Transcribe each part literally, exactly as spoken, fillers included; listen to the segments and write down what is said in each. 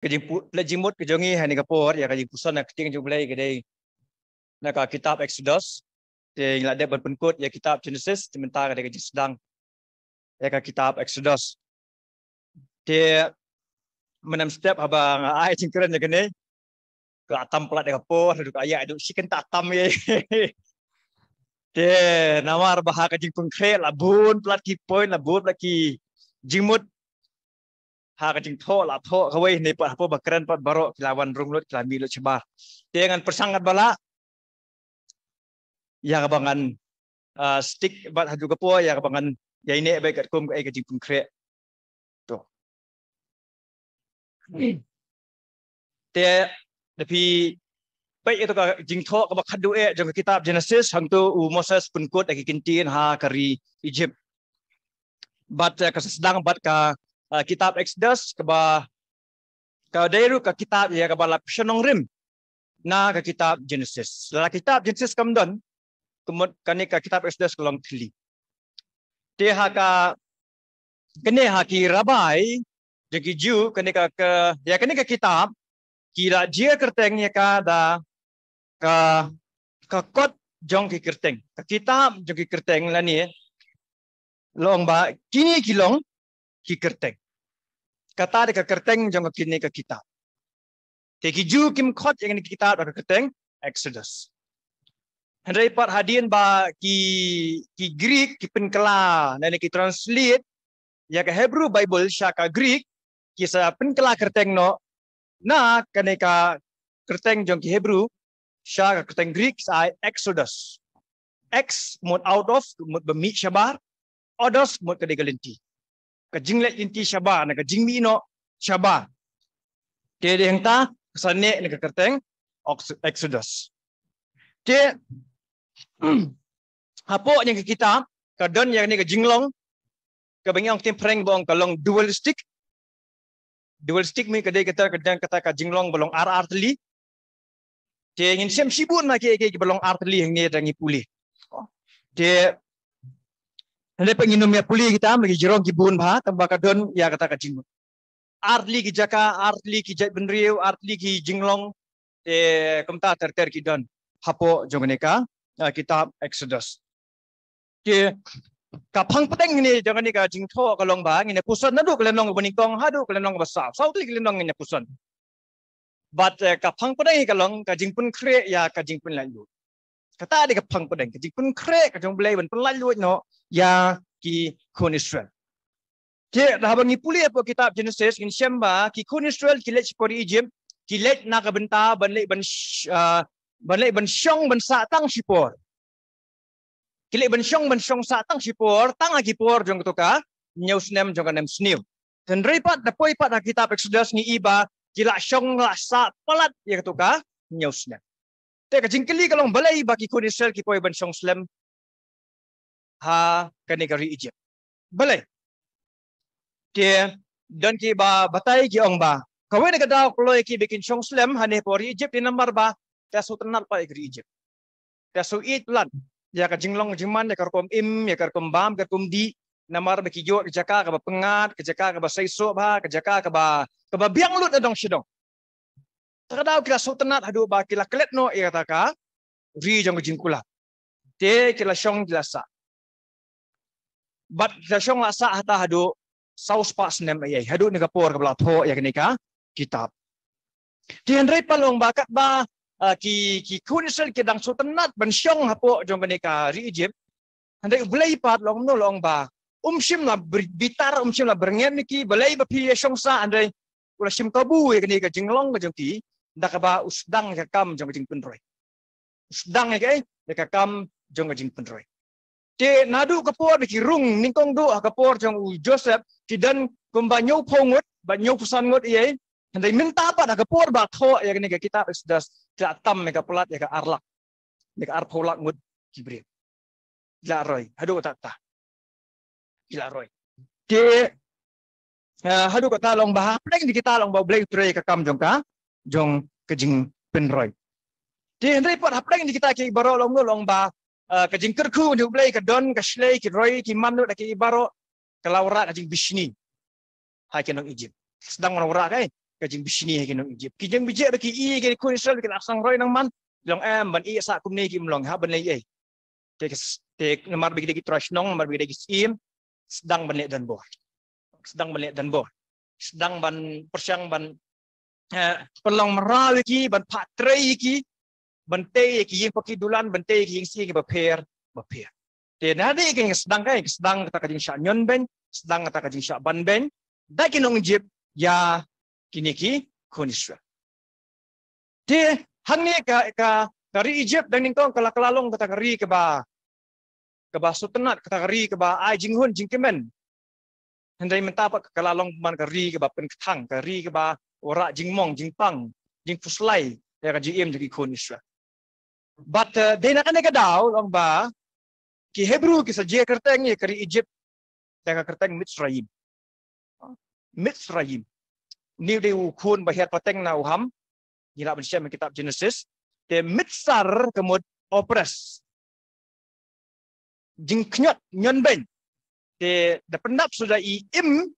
ka jingpyllait jingmut ka jong ngi ha kane ka por ïa ka jingpuson na ka ktien jong U Blei ka dei na ka kitab Exodus. Te ngi la dep ban pynkut ïa kitab Genesis, te mynta ka dei ka jingsdang ïa ka kitab Exodus. Te mynta step haba nga ai jingkren ïa kane, ka tam palat ïa ka por, haduh ka ïa, haduh shi kynta tam ïa. Te namar ba ha ka jingpynkhreh la bun palat ki point, la bun palat ki jingmut. Ha ka jingthoh la thoh kawei ne pat, hapoh ba kren pat baroh ki la wan rung lut, ki la mih lut shabar. Te ngan pyrshang katba lah ïa kaba ngan, ah, stick bad haduh ka por ïa kaba ngan ïaineh bad katkum kaei ka jingpynkhreh. To. Te da phi peit ïa ka jingthoh kaba khatduh eh jong ka kitab Genesis, hangto u Moses pynkut ïa ki kyntien ha ka ri Egypt. Bad, eh, ka sdang bad ka, eh, kitab Exodus kaba ka dei ruh ka kitab ïa kaba la pynshong nongrim na ka kitab Genesis. La kitab Genesis kam don, ka mut kane ka kitab Exodus ka long thylli. Te ha ka, kane ha ki rabbi jong ki Jiw, kane ka, ka, ïa kane ka kitab ki la jia kyrteng ïa ka da ka, ka kot jong ki kyrteng, ka kitab jong ki kyrteng, lane long ba kine ki long ki kyrteng. Kata dei ka kyrteng jong kine ka kitab. Te ki Jiw kim khot ïa kane ka kitab da ka kyrteng Exodus. Hynrei pat hadien ba ki, ki Greek ki pynkylla, lane ki translate ïa ka Hebrew Bible sha ka Greek, ki sa pynkylla kyrteng noh na kane ka kyrteng jong ki Hebrew sha ka kyrteng Greek, sa ai Exodus. Ex mut out of, mut ba mih shabar. Odos mut ka dei ka lynti. Ka jingleit lynti shabar, na ka jingmih noh shabar. Te dei hangta ka sa neh na ka kyrteng Ox-, Exodus. Te hapoh ïa ka kitab ka don ïa kane ka jinglong kaba ngi ong ktien Phareng ba ong ka long dualistic. Dualistic mut ka dei kata ka dang kata ka jinglong ba long ar ar tylli. Te ngin shem shibun ma ki, ki, ki ba long ar tylli hangne da ngi pule. Te hynrei pat ngin ym ïa pule kita, ma ki jrong ki bun bha, tang ba ka don ïa kata ka jingmut. Ar tylli ki jaka, ar tylli ki jaitbynriew, ar tylli ki jinglong. Te kumta ter ter ki don hapoh jong kane ka, ah, kitab Exodus. Te ka phang pdeng ne jong kane ka jingthoh ka long ba ngin ïa puson naduh ka lynnong ba nyngkong haduh ka lynnong ba saw. Saw tylli ki lynnong ngin ïa puson. Bad, eh, ka phang pdeng ka long ka jingpynkhreh ïa ka jingpynlaitluid. Kata dei ka phang pdeng, ka jingpynkhreh ka jong U Blei ban pynlaitluid noh ïa ki khun Israel. Te da haba ngi pule hapoh kitab Genesis ngin shem ba ki khun Israel ki leit shipor Egypt, ki leit na ka bynta ban leit ban sh-, ah, ban leit ban shong ban sah tang shipor. Ki leit ban shong ban shong sah tang shipor, tang ha ki por jong kato ka hynñiew snem jong ka nemsniew. Hynrei pat da poi pat ha kitab Exodus ngi i ba ki la shong la sah palat ïa kato ka hynñiew snem. Te ka jingkylli ka long balei ba ki khun Israel ki poi ban shong slem ha kane ka ri Egypt. Balei? Te don kiba batai ki ong ba kawei na ka daw kloi ki ba kin shong slem hangne hapoh ri Egypt ne namar ba ki la sngewtynnat pat ïa ka ri Egypt. Ki la sngewieit palat ïa ka jinglong jingman, ïa ka rukom im, ïa ka rukom bam, ïa ka rukom dih. Namar ba ki ïoh ka jaka kaba pyngngad, ka jaka kaba seisoh bha, ka jaka kaba, kaba biang lut na dong sha dong. Te ka daw ki la sngewtynnat haduh ba ki la klet noh ïa kata ka ri jong ka jingkular. Te ki la shong ki la sah. Bad ki la shong la sah hata haduh saw spah snem ïa, haduh ne ka por kaba la thoh ïa kane ka kitab. Te hynrei pat long ba katba, ah, ki, ki khun Israel ki dang sngewtynnat ban shong hapoh jong kane ka ri Egypt. Hynrei U Blei pat long no long ba um shym la ber-, bitar, um shym la byrngem ïa ki, balei ba phi ïa shong sah, hynrei u la shim kabu ïa kane ka jinglong ka jong ki da kaba u sdang ïa ka kam jong ka jingpynroi. U sdang ïa ka, ïa ka kam jong ka jingpynroi. Te naduh ka por ba ki rung nyngkong duh ha ka por jong u Joseph ki don kumba hynñiewphew ngut bad hynñiewphew san ngut ïa. Hynrei mynta pat ha ka por ba thoh ïa kane ka kitab Exodus ki la tam ïa ka palat ïa ka ar lak, ïa ka arphew lak ngut ki briew. Ki la roi haduh katta katta. Ki la roi. Te, ah, haduh katta long ba hapdeng jong kita long ba U Blei u trei ïa ka kam jong ka, jong ka jingpynroi. Te hynrei pat hapdeng jong kita ki baroh long no long ba, ah, ka jingkyrkhu jong U Blei ka don, ka shlei, ki roi ki man noh da ki baroh, ka la wanrah ka jingbishni ha ki nong Egypt. Sdang wanrah ka, eh, ka jingbishni ha ki nong Egypt. Ki jingbishni ba ki i ki khun Israel ki la sdang roi nangman. Long em ban i sa kumne ki mlong ha ban lei ei. Te ki s- te namar ba ki dei ki trai shnong, namar ba ki dei ki syiem, sdang ban leh donbor. Sdang ban leh donbor. Sdang ban pyrshang ban eh, pynlong mraw ïa ki, ban phah trei ïa ki, ban tei ïa ki ïing paki dulan, ban tei ïa ki ïing syiem bapher bapher. Te na dei ki sdang kai, sdang kata ka jingshah ñion beiñ, sdang kata ka jingshah ban beiñ da ki nong Egypt ïa kine ki khun Israel. Te hangne ka ka ka ri Egypt dang nyngkong ka la ka la long kata ka ri kaba kaba sngewtynnat, kata ka ri kaba ai jinghun jingkmen. Hynrei mynta pat ka la long man ka ri kaba pynkthang, ka ri kaba wanrah jingmong jingpang, jingphuslai ïa ka jingim jong ki khun Israel. Bad eh, dei na kane ka daw long ba ki Hebru ki sa jia kyrteng ïa ka ri Egypt da ka kyrteng Mitzrayim. Mitzrayim. Ni dei u khun ba hiar pateng na u Ham. Ngi lah ban shem ha kitab Genesis. Te Mitzar ka mut oppress. Jingkñiot, ñion beiñ. Te da pyndap suda i im,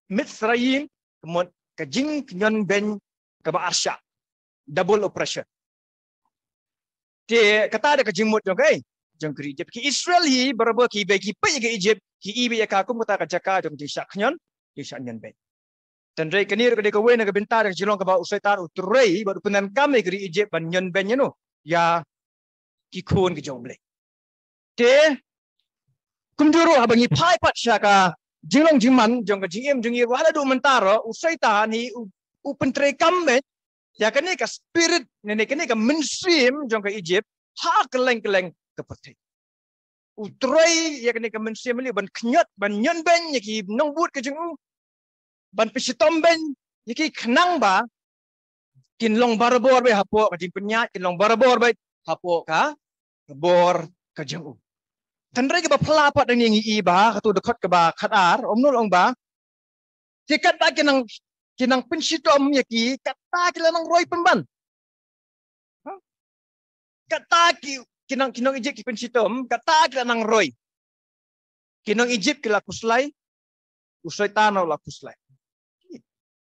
Mitzrayim, ka mut ka jingkñion beiñ kaba arshah. Double oppression. Te kata da ka jingmut jong ka ei, jong ka ri Egypt. Ki Israel hi barabor ki bei ki peit ïa ka Egypt, ki i beit ïa ka kum kata ka jaka jong jingshah kñion, jingshah ñion beiñ. Tang dei kane ruh ka dei kawei na ka bynta da ka jinglong kaba u Soitan u trei bad u pyndonkam ïa ka ri Egypt ban ñion beiñ ïa no, ïa ki khun ki jong U Blei. Te kumjuh ruh haba ngi phai pat sha ka jinglong jingman jong ka jingim jong ngi ruh haduh mynta ruh u Soitan hi u, u pyntreikam beit ïa kane ka spirit ne, ne kane ka mynsiem jong ka Egypt ha kylleng kylleng ka pyrthei. U trei ïa kane ka mynsiem lei ban kñiot, ban ñion beiñ ïa ki nongbud ka jong u, ban pynshitom beiñ ïa ki khnang ba kin long barabor beit hapoh ka jingpynïaid, kin long barabor beit hapoh ka bor ka jong u. Tang dei kaba phylla pat da ngi ngi i ba ha kato dkhot kaba khatar, um no long ba ki katba ki nang, ki nang pynshitom ïa ki, kata ki la nang roi pynban. Ha? Kata ki, ki nang, ki nong Egypt ki pynshitom, kata ki la nang roi. Ki nong Egypt ki la khuslai, u Soitan u la khuslai.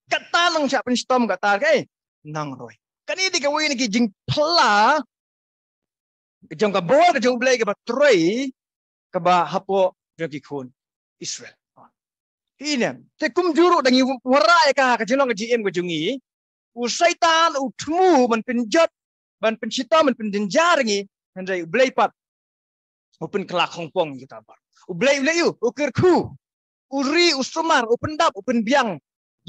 Kata nang shah pynshitom, kata ka ei nang roi. Kane dei kawei na ki jingphylla jong ka bor ka jong U Blei kaba trei kaba hapoh jong ki khun Israel. Ine, te kumjuh ruh da ngi wanrah ïa ka ha ka jinglong ka jingim ka jong ngi, u Soitan u thmu ban pynjot, ban pynshitom, ban pynjynjar ngi, hynrei U Blei pat u pynkylla khongpong ïa kita baroh. U Blei u leh ïa u, u kyrkhu, u ri, u sumar, u pyndap, u pynbiang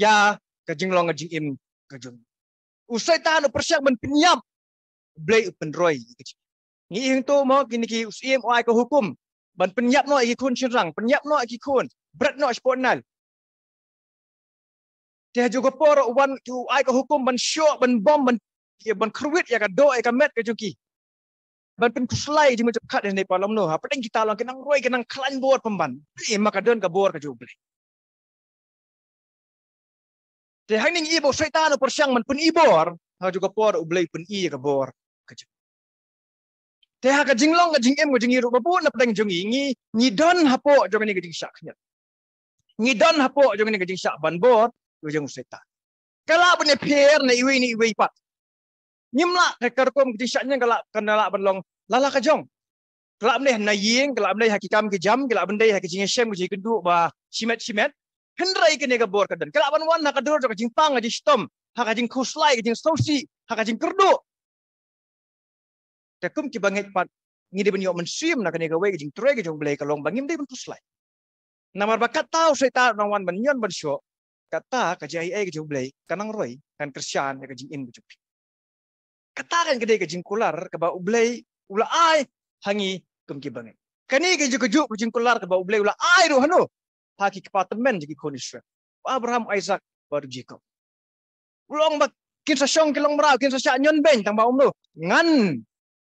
ïa ka jinglong ka jingim ka jong ngi. U Soitan u pyrshang ban pynïap, U Blei u pynroi ïa ka jingim. Ngi ïohi to mo kine ki u syiem u ai ka hukum ban pynïap noh ïa ki khun shynrang, pynïap noh ïa ki khun, bret noh shapoh Nail. Te ha kajuh ka por u wan, u ai ka hukum ban shoh, ban bom, ban, ban kyrwit ïa ka doh ïa ka met ka jong ki, ban pynkhuslai jingmut jingpyrkhat ïa ne, pa lom no, hapdeng kita long ki nang roi, ki nang khlaiñ bor pynban. Te ma ka don ka bor ka jong U Blei. Te hangne ngi i ba u Soitan u pyrshang ban pyni bor, ha kajuh ka por U Blei u pyni ïa ka bor ka jong u. Te ha ka jinglong ka jingim ka jong ngi ruh, ba bun na pdeng jong ngi, ngi, ngi don hapoh jong kane ka jingshah kñiot. Ngi don hapoh jong kane ka jingshah ban bor ka jong u Soitan. Ka lah ban ïapher na iwei na iwei pat. Ngim lah, ka, ka rukom ka jingshah ñion ka lah, kan lah ban long la la ka jong. Ka lah ban dei na ïing, ka lah ban dei ha ki kam ki jam, ka lah ban dei ha ki jingïashem ki jingïakynduh ba shimet shimet. Hynrei kane ka bor ka don. Ka lah ban wan ha ka dur jong ka jingpang, ka jingshitom, ha ka jingkhuslai, ka jingsngewsih, ha ka jingkyrduh. Te kum ki bangeit pat, ngi dei ban ïoh mynsiem na kane kawei ka jingtrei ka jong U Blei, ka long ba ngim dei ban khuslai. Namar ba kata u Soitan u nang wan ban ñion ban shoh, kata ka jingaiei ka jong U Blei ka nang roi, kan kyrshan ïa ka jingim ka jong phi. Kata kan ka dei ka jingkular kaba U Blei u la ai ha ngi kum ki bangeit. Kane ka jingkular kaba U Blei u la ai ruh ha no, ha ki kpa tymmen jong ki khun Israel, u Abraham, Isaac bad u Jacob. U long ba kin sa shong, kin long mraw, kin sa shah ñion beiñ, tang ba um no, ngan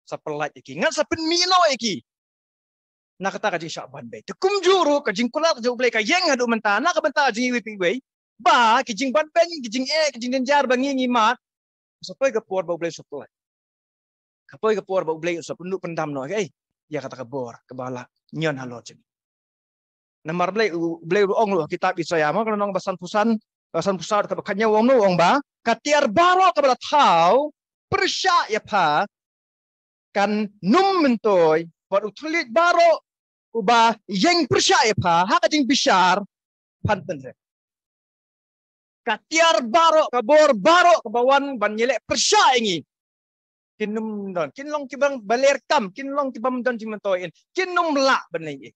sa pyllait ïa ki, ngan sa pynmih noh ïa ki na kata ka jingshah ban beiñ. Te kumjuh ruh ka jingkular ka jong U Blei ka ïeng haduh mynta na ka bynta jong iwei pa iwei, ba ki jingban beiñ, ki jingeh, ki jingjynjar ba ngi ngi mad, sa poi ka por ba U Blei u sa pyllait. Ka poi ka por ba U Blei u sa pynduh pyndam noh ïa kata ka bor kaba la ñion halor jong ngi. Namar U Blei, U Blei u ong ruh ha kitab Isaïah mo, ka lynnong ba sanphew san, Ba sanphew saw, ka ba khatnyaw, ong no, ong ba, ka tiar baroh ka ba la thaw pyrshah ïa pha kan nym myntoi, bad u thylliej baroh u ba ïeng pyrshah ïa pha ha ka jingbishar phan pynrem. Ka tiar baroh, ka bor baroh ka ba wan ban ïaleh pyrshah ïa ngi, kin nym don, kin long ki bang ba ler kam, kin long ki bym don jingmyntoi, kin nym lah ban leh ei,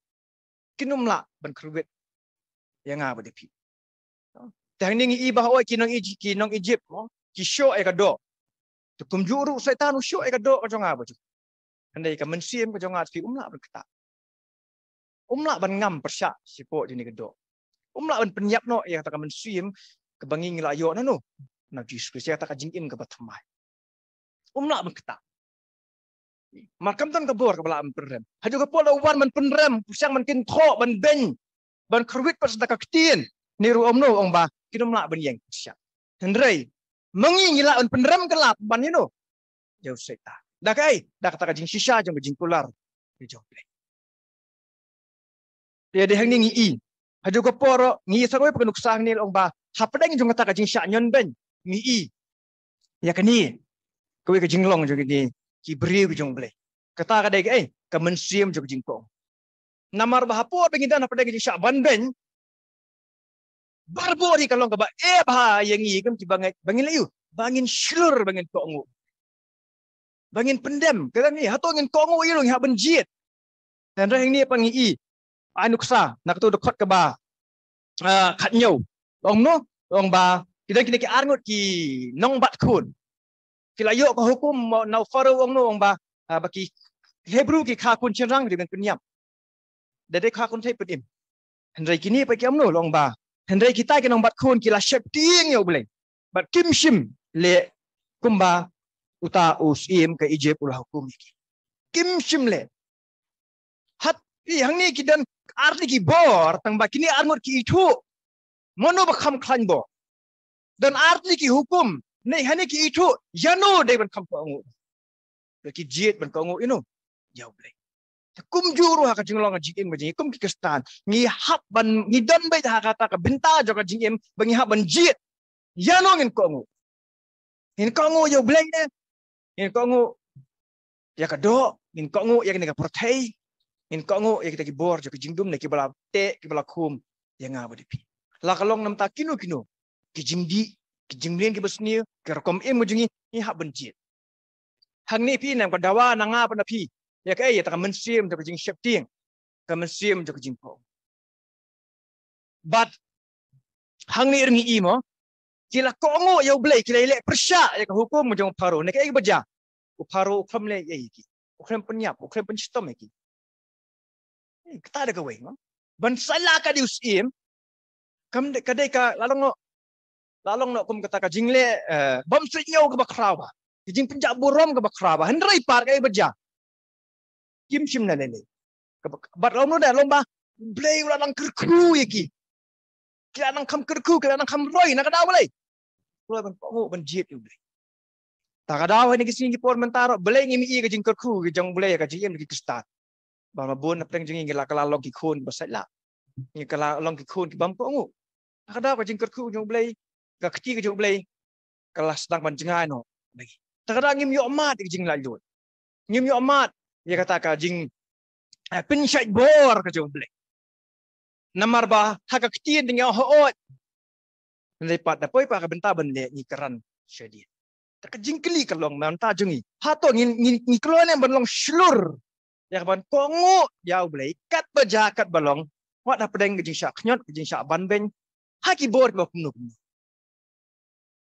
kin nym lah ban kyrwit ïa nga bad ïa phi. Te hangne ngi i ba hooid ki nong Ij-, ki nong Egypt mo, ki shoh ïa ka doh. Te kumjuh ruh Soitan u shoh ïa ka doh ka jong nga bad jong phi. Hynrei ka mynsiem ka jong nga bad phi um lah ban ktah. Um lah ban ngam pyrshah shapoh jong kane ka doh. Um lah ban pynïap noh ïa kata ka mynsiem ka ba ngi ngi la ïoh na no, na Jisu Khrist, ïa kata ka jingim ka ba thymmai. Um lah ban ktah. Mar kam don ka bor ka ba lah ban pynrem. Haduh ka por la u wan ban pynrem, pyrshang ban kynthoh, ban beiñ, ban kyrwit pat sa da ka ktien. Hynrei ruh ong no, ong ba kin nym lah ban ïeng pyrshah. Hynrei ma ngi ngi lah ban pynrem kylla pynban ïa no, ïa u Soitan. Da kaei? Da kata ka jingshisha jong ka jingkular ka jong U Blei. Te dei hangne ngi i, haduh ka por ngi i sa kawei pat ka nuksa hangne, ong ba hapdeng jong kata ka jingshah ñion beiñ ngi i ïa kane kawei ka jinglong jong kine ki briew ki jong U Blei. Kata ka dei kaei? Ka mynsiem jong ka jingkohnguh. Namar ba ha por ba ngi don hapdeng ka jingshah ban beiñ, barabor hi ka long ka ba eh bha ïa ngi kum ki bangeit ba ngin leh ïa u, ba ngin shlur, ba ngin kohnguh, ba ngin pyndem. Ka dang ngi, hato ngin kohnguh ïa u, ngi hap ban jied. Hynrei hangne pat ngi i, ai nuksa na kato dkhot ka ba, ah, khatnyaw, ong no, ong ba ki don kine ki arngut ki nongbat khun. Ki la ïoh ka hukum na u Pharaoh, ong no, ong ba, ah, ba ki Hebru ki kha khun shynrang ki dei ban pynïap. Da dei kha khun thei pynim. Hynrei kine pat ki ong no, ong ba, hynrei kita ki nongbat khun ki la sheptieng ïa U Blei, bad kim shym leh kumba uta u syiem ka Egypt u la hukum ïa ki. Kim shym leh. Hat i hangne ki don artylli ki bor, tang ba kine arngut ki ithuh mano ba kham khlaiñ bor. Don artylli ki hukum, ne hangne ki ithuh ïano dei ban kham kohnguh. Ba ki jied ban kohnguh ïa no, ïa U Blei. Te kumjuh ruh ha ka jinglong ka jingim ka jingim kum ki Khristan, ngi hap ban, ngi don beit ha kata ka bynta jong ka jingim ba ngi hap ban jied ïano ngin kohnguh. Ngin kohnguh ïa U Blei ne ngin kohnguh ïa ka doh, ngin kohnguh ïa kane ka pyrthei, ngin kohnguh ïa kita ki bor jong ka jingdum ne ki ba la teh, ki ba la khum ïa nga bad ïa phi. La ka long namar kino kino ki jingdih, ki jingmlien ki ba sniew, ki rukom im ka jong ngi, ngi hap ban jied. Hangne phi, nam ka dawa na nga bad na phi ïa kaei? Ïa kata ka mynsiem jong ka jingsheptieng, ka mynsiem jong ka jingkohnguh. Bad hangne ruh ngi i mo, ki la kohnguh ïa U Blei, ki la ïaleh pyrshah ïa ka hukum jong u Pharaoh. Ne kaei ba jia? U Pharaoh u khlem leh ei ïa ki, u khlem pynïap, u khlem pynshitom ïa ki. Eh, kata da kawei mo, ban saila kat ïa u syiem. Kam dei, ka dei ka la long noh, la long noh kum kata ka jingleh, eh, bym suidñiew ka ba khraw bha, ka jingpynjah burom ka ba khraw bha. Hynrei pat kaei ba jia? Kim shym la leh lei. Ka ba, bad long noh da long ba U Blei u la nang kyrkhu ïa ki. Ki la nang kham kyrkhu, ki la nang kham roi na ka daw balei? Roi ban kohnguh, ban jied ïa U Blei. Ta ka daw hangne ki sngi ki por mynta ruh balei ngim i ka jingkyrkhu ka jong U Blei ha ka jingim ki Khristan? Ba ma bun na pdeng jong ngi ngi la kylla long ki khun ba sait lah, ngi kylla long ki khun ki bym kohnguh. Ta ka daw ka jingkyrkhu jong U Blei, ka kti ka jong U Blei ka la sdang ban jngai noh. Ta ka daw ngim ïoh mad ïa ka jinglaitluid, ngim ïoh mad ïa kata ka jing, eh, pynshait bor ka jong U Blei. Namar ba ha ka ktien ngi ong hooid, hynrei pat da poi pat ka bynta ban leh ngi kren shadien. Ta ka jingkylli ka long mynta jong ngi, hato ngi, ngi, ngi kloi ne ban long shlur ïa ka ban kohnguh ïa U Blei kat ba jia, kat ba long, wat hapdeng ka jingshah khñiot, ka jingshah ban beiñ ha ki bor kiba kumno kumno?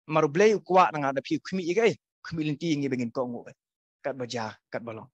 Namar U Blei u kwah na nga na phi, u khmih ïa kaei? U khmih lynti ïa ngi ba ngin kohnguh kat ba jia, kat ba long.